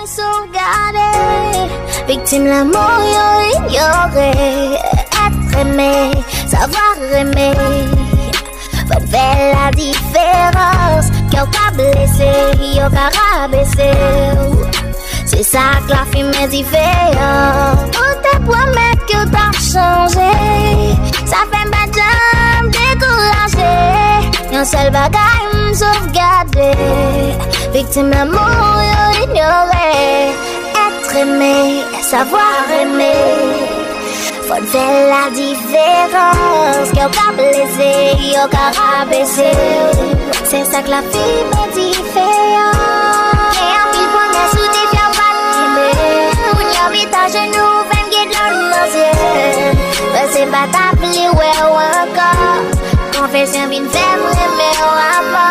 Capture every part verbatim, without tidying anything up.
Sou gade, viktim lanmou yo inyore. Être aimé, savoir aimer. Fò n fè la diferans. Kè w ka blese, yo ka rabese w. Se sa k lafimen diferan. Ou te pwomèt ke w t ap chanje. Sa fè m pa janm dekouraje. Yon sèl bagay m sovgade. Viktim lanmou yo inyore. Être aimé, savoir aimer. Fò n fè la diferans. Kè w ka blese, yo ka rabese w. Se sa k lafimen diferan. Gen anpil pwomès ou te fè w pa t kenbe. Kounye a w met ajenou, fè m gen dlo nan zye. Panse m pa t ap vle wè w ankò. Konfesyon vin fè m renmen w amò.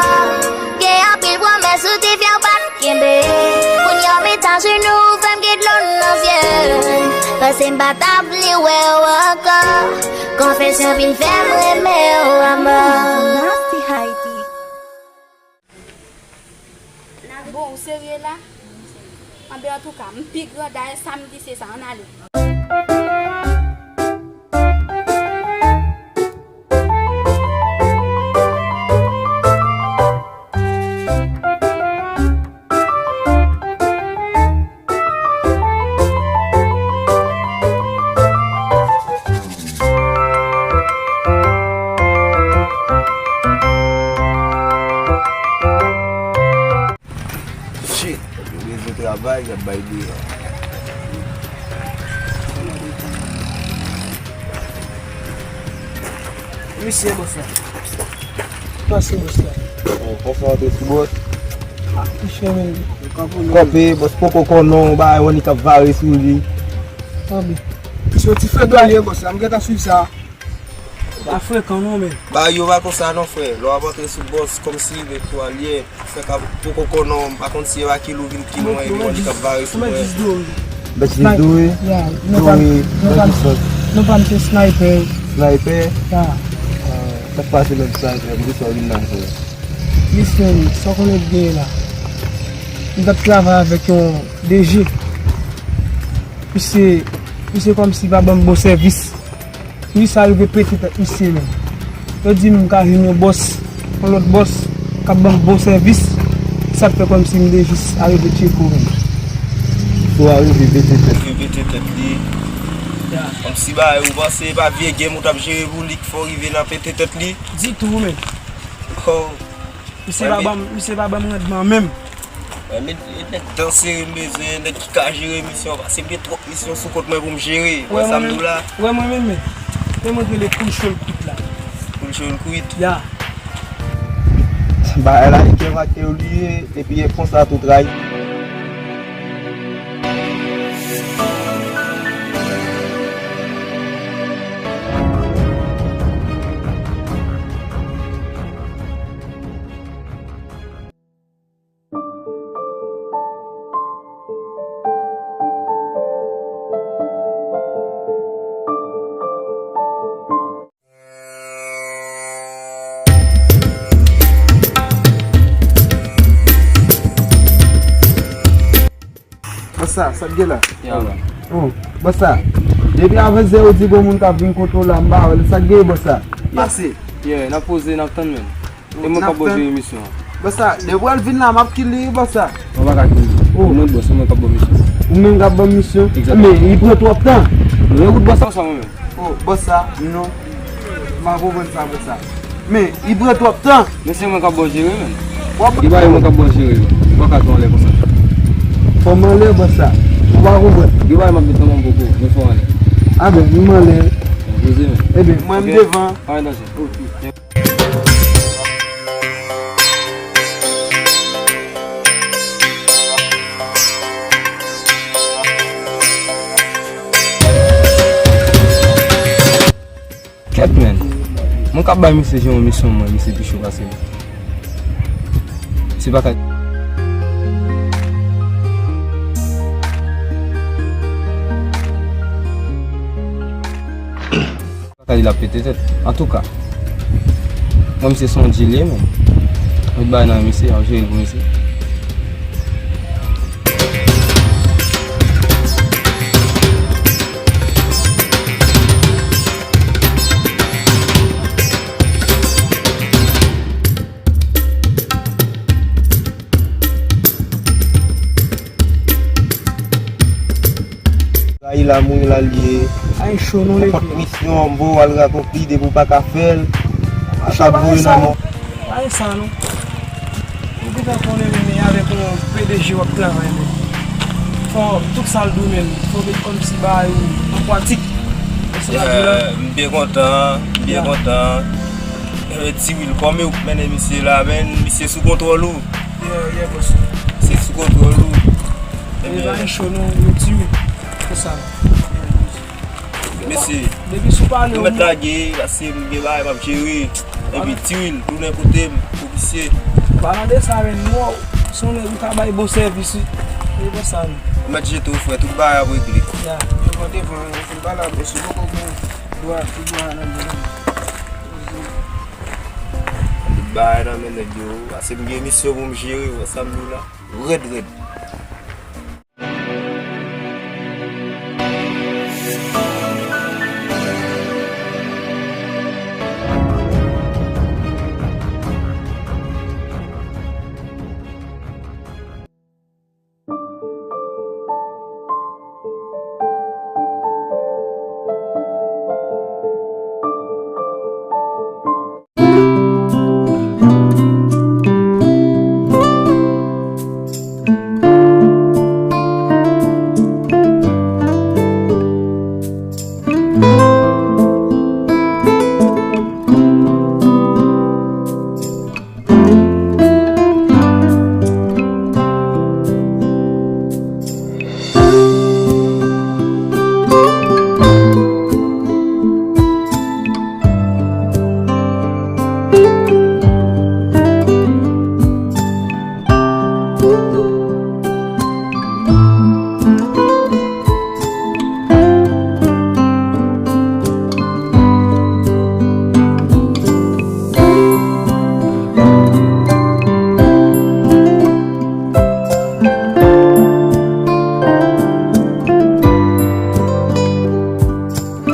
Gen anpil pwomès ou te fè w pa t kenbe. Kounye a w met ajenou, fè m gen dlo nan zye. Panse m pa t ap vle wè w ankò. Konfesyon vin fè m renmen w amò. Nasty Haiti. Bon, ou serye la? Anben, antouka, m pi gran dayè, sa m di se sa, ann ale. Shit, yo bezwen travay, y ap bay deyò. Misye, bòs la. Pase, bòs la. Oh, bòs la antre sou bòs. Ah, misye, men. Kanpe, bòs poko konn non, bagay wani k ap vare sou li. Anben. Misye, ti frè dwalye, bòs la. M gentan swiv sa. Pa frekan non, men. Bagay yo pa konsa non, frè. Lè w ap antre sou bòs, kòmsi, men, dwalye. Frè ka poko konnen, m pa konn si e pa kilou vin kilou, epi wè li k ap bare sou mwen. Bèt jis dwe. Bèt jis dwe. Ya, non pa m, dwe, non pa m, bèt jis sòt. Non pa m se Sniper. Sniper? Ya. Ah, sa k pase menm Sniper, m di sa w vin la, frè. Listen, sa w konnen k genyen la. M t ap travay avèk yon D J. Misye, misye kòmsi pa ban m bon sèvis. Misye sa rive pete tèt misye menm. Yo di m ka jwenn yon bòs, yon lòt bòs, k ap ban m bon sèvis. Sa k fè kòmsi m te jis arive tcheke w menm. Ou arive pete tèt. Rive pete tèt li. Ya. Kòmsi bagay ou panse e pa vye game ou t ap jere pou li k fè w rive nan pete tèt li? Ditou menm. Oh. Misye pa ban m, misye pa ban m randman menm. Wè, men, e nèg dansere m bezwen, nèg ki ka jere misyon, paske m gen twòp misyon sou kont mwen pou m jere. Wè sa m di w la? Wè mwen menm, men. Men mwen rele Koul Cho l Kwit la. Koul Cho l Kwit? Ya. Bagay la, e kè maten yo li ye, epi e konsa tou trayi. Bòs sa, sa k gen la? Ya, bro. Oh, bòs sa. Depi avè zè ou di gon moun k ap vin kote w la, m pa wè l. Sa k gen, bòs sa? Pase. Yeah, n ap poze, n ap tann menm. E mwen k ap bò jere misyon an. Bòs sa, depi w al vin la, m ap kill li, bòs sa. Mwen pa ka kill li. Oh. Mwen bòs, se mwen k ap bò misyon. Ou menm k ap ban m misyon? Egzakteman. Men, li pran twòp tan. Mwen wout bòs sa, mwen menm. Oh, bòs sa, non. M pa konprann sa, bòs sa. Men, li pran twòp tan. Men se mwen k ap bò jere, menm. W ap... Gen bagay mwen k ap bò jere, wi. Ou pa ka tou anlè konsa. Fò m anlè, bòs sa. Ou pa konprann. Gen bagay m ap met nan men w, bro. Men fò w anlè. A ben, nou m anlè. Poze, menm. Eben, mwen m devan. Pa gen danje. Ok. Kèt, menm. Mwen ka bay misye jan yon misyon mwen, misye pi cho pase m. Se pa ka... Kali l ap pete tèt. Antouka, mwen misye se yon djil ye, men. Met bagay nan men misye, ap jere l pou misye. Lamouri la l ye. Ay cho non. Nenpòt misyon m voye w al rakonpli, depi w pa ka fè l, ou chak voye nan mò. Ay sa non. Ou gentan konnen menm avèk yon P D G w ap travay menm. Fò tout sa l dwe menm. Fò w met kòmsi bagay ou an pratik. Se sa m di la. M byen kontan, m byen kontan. Eh, Ti Wil, kòman w mennen misye la, menn? Misye sou kontwòl ou? Yeah, yeah, boss. Misye sou kontwòl ou? Ebyen, pa gen cho non, yo Ti Wil. Se sa. Mesye, depi sou pale nou mèt lage, paske m gen bagay m ap jere. Epi Ti Wil, tounen kote m, komisè. Palan de sa, menn, mwen, se yon nèg ou ka bay bon sèvis, wi. E bon sa, wi. Ou mèt jete w, frè, tout bagay ap regle. Ya. Yo pote van, yo fin pale a bòs, ou poko gen dwa, tout dwa nan men. Tout bagay nan men nèg yo, paske m gen misyon pou m jere, wè sa m di w la. Rèd, rèd.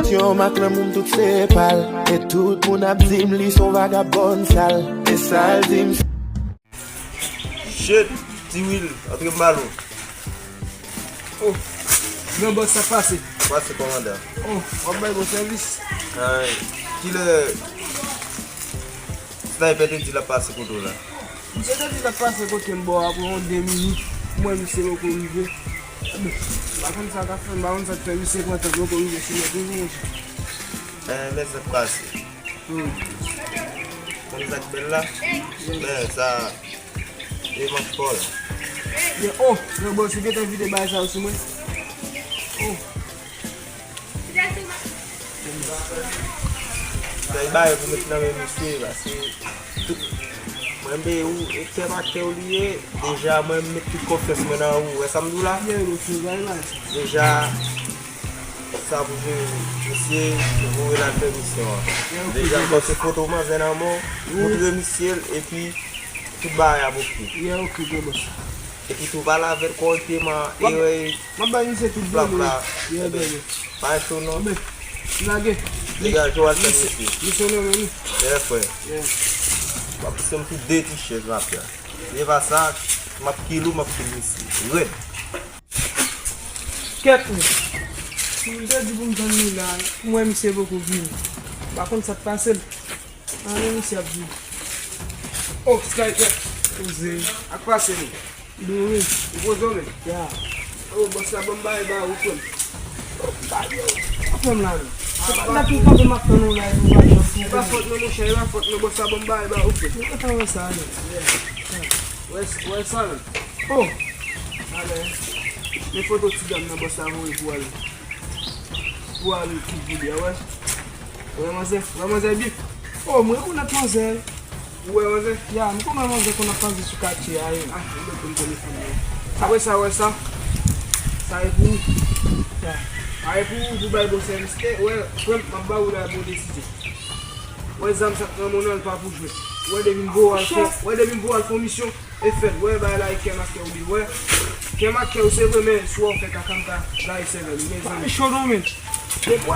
Yon mak lanmou m tout se pa l. E tout moun ap di m li se yon vagabòn sal. E sa l di m. Shit, Ti Wil, antre m ba l ou. Oh, gran bòs, sa k pase? Pase kòmandan. Oh, w ap bay bon sèvis. Ay, kilè sniper te di l ap pase kote w la? Misye te di l ap pase kote m bò apre yon de minit. Mwen, misye poko rive. Ebyen, m pa konn sa k ap fè, m pa konn sa k fè misye pran tan poko rive sou mwen toujou, monchè. Eh, men sa k pase. Hmm. Konn sa k bèl la? Men sa, e m ap fò la. Ye, oh, gran bòs, ou gentan vide bagay sa yo sou mwen? Oh. Bay bagay pou met nan men misye, paske tout, mwen, men ou, e kè pa kè w li ye, deja mwen, m met tout konfyans mwen nan ou, wè sa m di w la? Ye, monchè, bay la. Deja, sa pou jere, misye voye l al fè misyon an. Deja, m pase foto manzè nan men w, montre misye l, epi tout bagay ap oke. Yeah, oke, gran bòs. Epi tou, pale avè l kòrèkteman, e, m ap bay misye tout vole. Yeah, bebe. Pa cho non. Bebe, lage. Degaje w al fè misye. Misye nan men nou. Yeah, frè. Yeah. W ap pouse m tout de ti chèz m ap fè. Se pa sa, m ap kill ou, m ap kill misye. Rèd. Kèt, men. Si m te di pou m tann li la, pou mwen, misye poko vini. M pa konn sa k pase l. Ann, men misye ap vini. Oh, Skype. Poze. Ak pase li. Dwe. Ou poze w, men? Ya. Oh, bòs la, ban m bagay ba ou, frè m. Oh, bagay yo. Pa fè m la, men. Se pa dat ou kanpe m ap tann ou la, epi ou pa janm. E pa fòt mwen, monchè, e pa fòt mwen, bòs la, ban m bagay ba ou, frè m. Ou gentan wè sa, men. Yeah. Wè, wè sa, men. Oh! Alè, men foto ti dam nan bòs la voye pou al, pou al kidnap li a, wè. Wè manzè, wè manzè bif. Oh, m rekonèt manzè. Ou wè manzè? Ya, m konn wè manzè konn ap pase sou katye a, wi. Ah, m mete m telefòn nan. Apre sa, wè sa. Sa e pou ou. Ya. Sa e pou ou, pou bay bon sèvis. E, wè, frè m, m ap ba ou la, bon desizyon. Wè zam sa k nan men w nan, l pa pou jwe. Wè depi m voye w al fè, wè depi m voye w al fè yon misyon, e fèt, wè bagay la e kè m ak kè w li, wè. Kè m ak kè w se vre, men si w fè kaka m ka gaye sèvèl ou, men zanmi. Pa cho non, men. Depi w,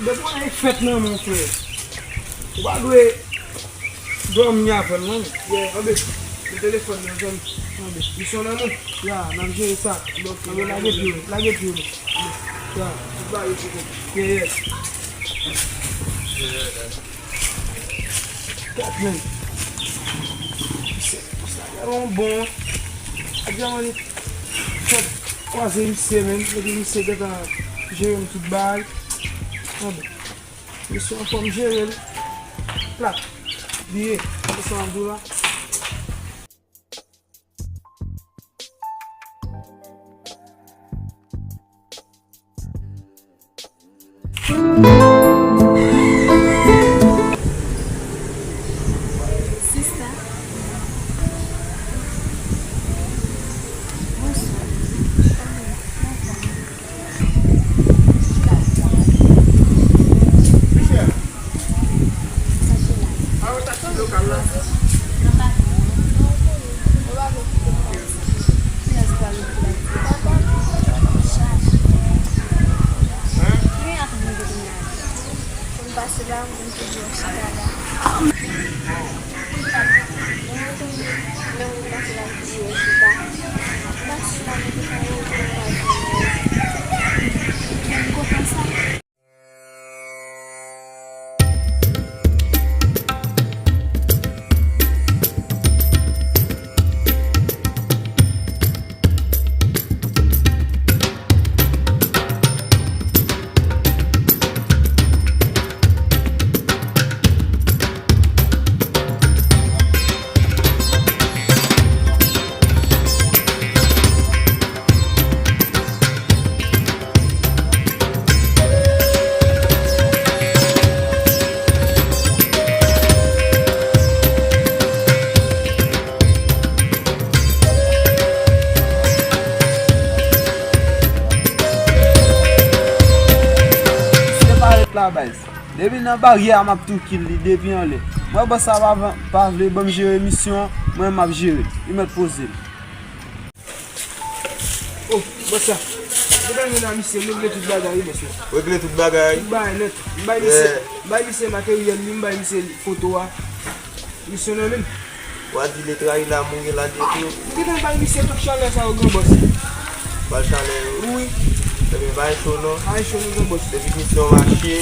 depi w e fèt nan men w, frè. Ou pa dwe dòmi avè l, non, men. Yeah, anben, men telefòn nan, zanmi. Anben. Misyon nan men w. Ya, n ap jere sa. Anben, lage pye w, lage pye w. Ya. Ba yo ti kou. Yeah, yeah. Kat men. Se, se yon bon. Adyaman li fèk kwaze misye menm. Epi misye gentan jere m tout bagay. Anben. Misye anfòm jere l. Plat. Bliye. Se sa m di w la. Sista. Bonswa. Misye pa ret la, baz. Depi nan baryè a, m ap tou kill li depi anlè. Mwen, bòs sa pa, pa vle ban m jere misyon an, mwen, m ap jere l. Li mèt poze l. Oh, bòs la. Mwen ta vin a misye, m regle tout bagay, wi, bòs la. Regle tout bagay. M bay nèt. M bay misye, yeah, m bay misye materyèl li, m bay misye foto a. Misye nan men m. Wa di le trayi la mouri la de tou. M gentan bay misye tout chalè sa yo, gran bòs. Ba l chalè yo. Wi. Ebyen, pa gen cho non. Pa gen cho non, gran bòs. Depi misyon mache,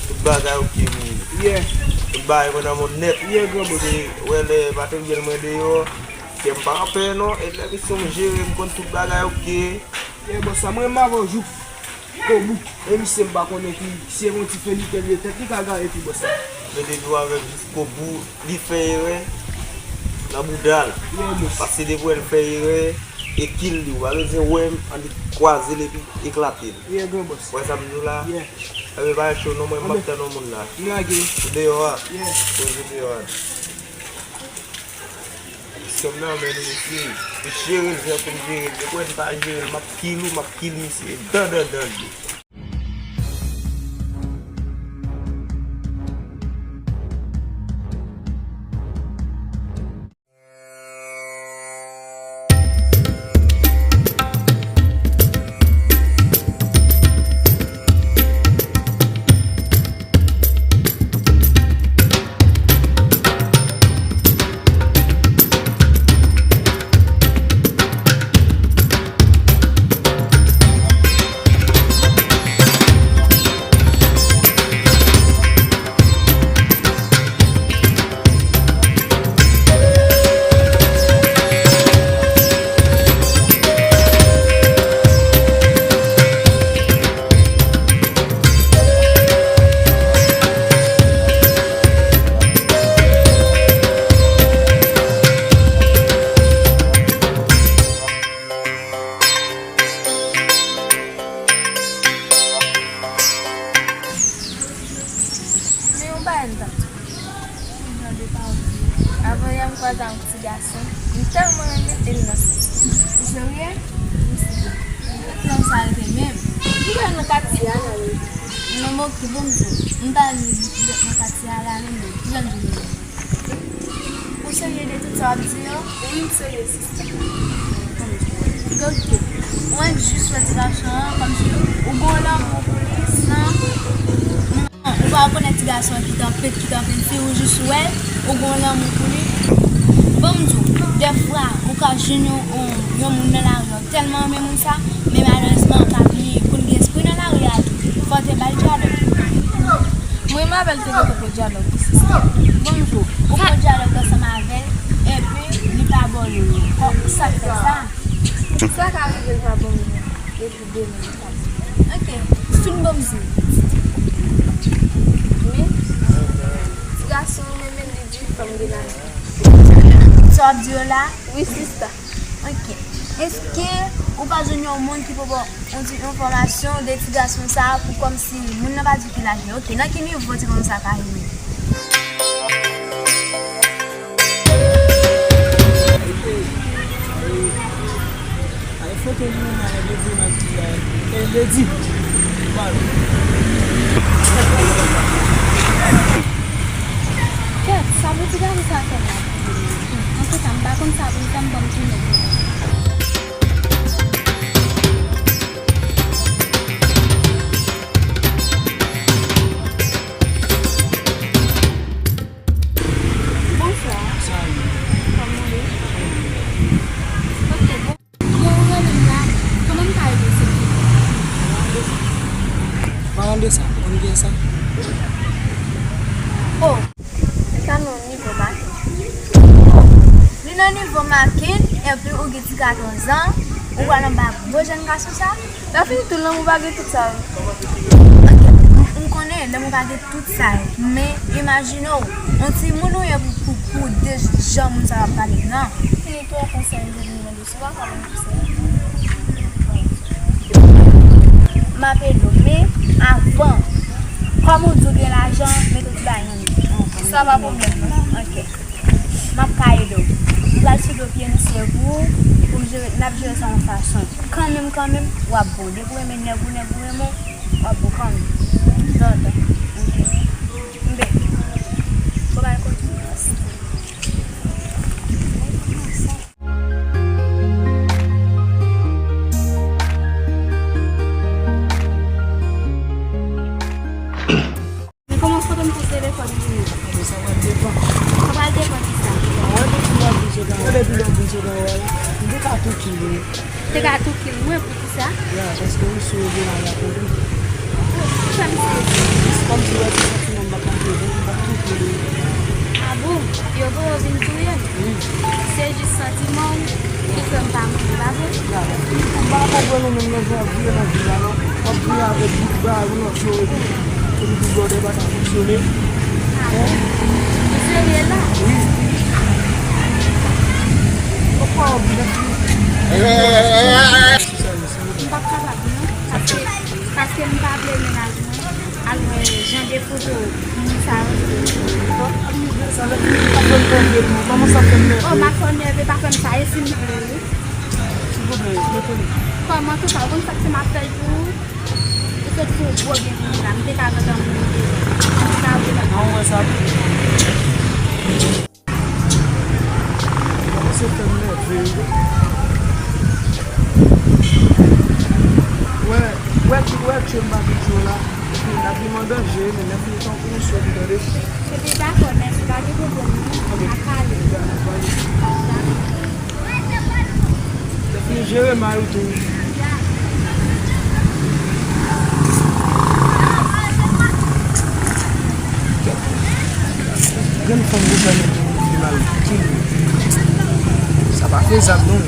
tout bagay oke pou ou. Yeah. Tout bagay mwen nan mòn nèt. Yeah, gran bòs. Se, wè lè materyèl mwen deyò, kè m pa pè non. E lè misyon m jere, m konn tout bagay oke. Yeah, bòs, sa mwen renmen avè w jouk. Kobou. E misye m pa konnen ki, si e yon ti felitè li ye, tèt li ka gaye tou, bòs la. Men depi w avè m jiskobou, li fè erè nan bouda l. Yeah, bòs. Paske depi w wè l fè erè, e kill li, ou pa bezwen wè m, annik kwaze l epi eklate l. Yeah, gran bòs. Wè sa m di w la? Yeah. Ebyen, pa cho non, mwen, m ap tann yon moun la. M lage. Ou deyò a? Yeah. Poze deyò a. Sòm nan men nou, mesye. Jere l jan pou m jere l. Depi w wè m pa jere l, m ap kill ou, m ap kill misye. Dan, dan, dan, dan. Men yon bagay m t ap di w. Jan de pawòl. Avanyè m kwaze ak yon ti gason. M tèlman renmen e l nan sans. Ou serye? M serye. Ki kote sa rete menm? Li pa nan katye a la, wi. Non, m oke, bon, m di w. M pa nan katye a la menm, non. Ki jan de moun? Ou serye de tout sa w ap di yo? Wi, m serye, sista. Oke. Ou jis wè ti gason an, kòmsi ou gon lanmou pou li, san, ou pa rekonèt ti gason an ki t anpet, ki t anpet fi, ou jis wè l, ou gon lanmou pou li. Bon, m di w, dèfwa, ou ka jwenn yon, yon, yon moun nan lari a, ou tèlman renmen moun sa, men malerezman, ou ka bliye pou n gen espri nan lari a tou. Mwen avè l te rete pou dyalòg wi, sista. Bonjou. Ou pran dyalòg ansanm avè l, epi li pa ba w l. Kò, sa k fè sa? Sa ka rive l pa ban m li. Depi demen li pa ban m. Ok. Fin ban m di. Men, ti gason an menm, li di fanm gen lajan. Sa w ap di yo la? Wi, sista. Ok. Èske ou pa jwenn yon moun ki pou ba w yon ti enfòmasyon de ti gason sa a pou kòmsi moun nan pa di w ki laj li? Ok, nan ki nivo ti gason sa a ka rive? Ay, foto moun nan, depi nan ti, e, ledi. Kèt, sa vle di gade sa fè la. Antouka, m pa konn sa pou m fè, m ban m tounen. Bonswa. Salut. Kòman w ye? Ok, bon. Bon, ou rele m la. Kòman m ka ede w, silvouplè? Palan de sa, ou konn kiyès sa? Oh, sa nan nivo maten. Li nan nivo maten, epi ou gen ti katòz an, ou pral anba gwo jèn gason sa? Sa fini tou, lanmou pa gen tout sa yo. Ok, m, m konnen lanmou pa gen tout sa yo, men imajine w, yon timoun ou ye pou, pou, pou de jan moun sa yo ap pale, non. Fini tou, yon konsèy m te vin mande, si w pa ka ban m konsèy. M ap ede w, men avan, kòm ou di w gen lajan, mete w ti bagay nan men. Sa pa pwoblèm, non. Ok. M ap ka ede w. M pral sou do P M C pou ou, pou m jere, n ap jere sa yon fason. Kanmenm, kanmenm, w ap bon. Depi w renmen nèg ou, nèg ou renmen w, w ap bon kanmenm. Tande. Ok. M beni. Bon, bay kote. Men kòman foto m sou telefòn li menm? Men sa pral depann. Sa pral depann kisa? Ou wè depi lè w vin sot anwo a, ou wè depi lè w vin sot anwo a la, m te ka tou kill ou. Te ka tou kill mwen pou kisa? Ya, paske misye yo gen laj avè w tou. Kisa misye? Jis kòmsi w wè se santiman m pa t ap leve, m t ap tou kill ou. A bon? Yo voye w vin touye m? Wi. Se jis santiman w ki fè m pa mouri, pa vre? M pa konprann ou menm nan jan w ap viv nan vil la non. W ap viv avèk bout bagay ou nan je w epi, epi big brother pa ka fonksyone. A bon? Ou serye la? Wi. Poukwa w ap vin nan vil? M p ap kapab non, paske, paske m pa vle mennaj mwen al wè jan de foto moun sa yo. Bon, m ap vin sa lè m ap fè m nève. Kòman sa fè m nève? Oh, m ap fè w nève, pa fè m sa, e si m vle wi. Silvouplè, mete li. Kòman tou sa, ou konn sa k fè m ap fè l pou ou? Ou sot fè yon gwo byen pou mwen la, m te ka gentan mouri deja. M te ka mouri la. An wè sa tou. Kòmanse fè m nève wi. Wè, wè, wè, tchwe m pa vin tchwe w la. Epi lavi m an danje, men lè fini tankou yon sòt, tande. Epi dakò, mèsi, pa gen pwoblèm non. Ok. N ap pale. Ya, n ap pale. Dakò. Lè fini jere may ou tou. Jèn fanm konsa nèt tou, li mal kill. Sa pa fezab non.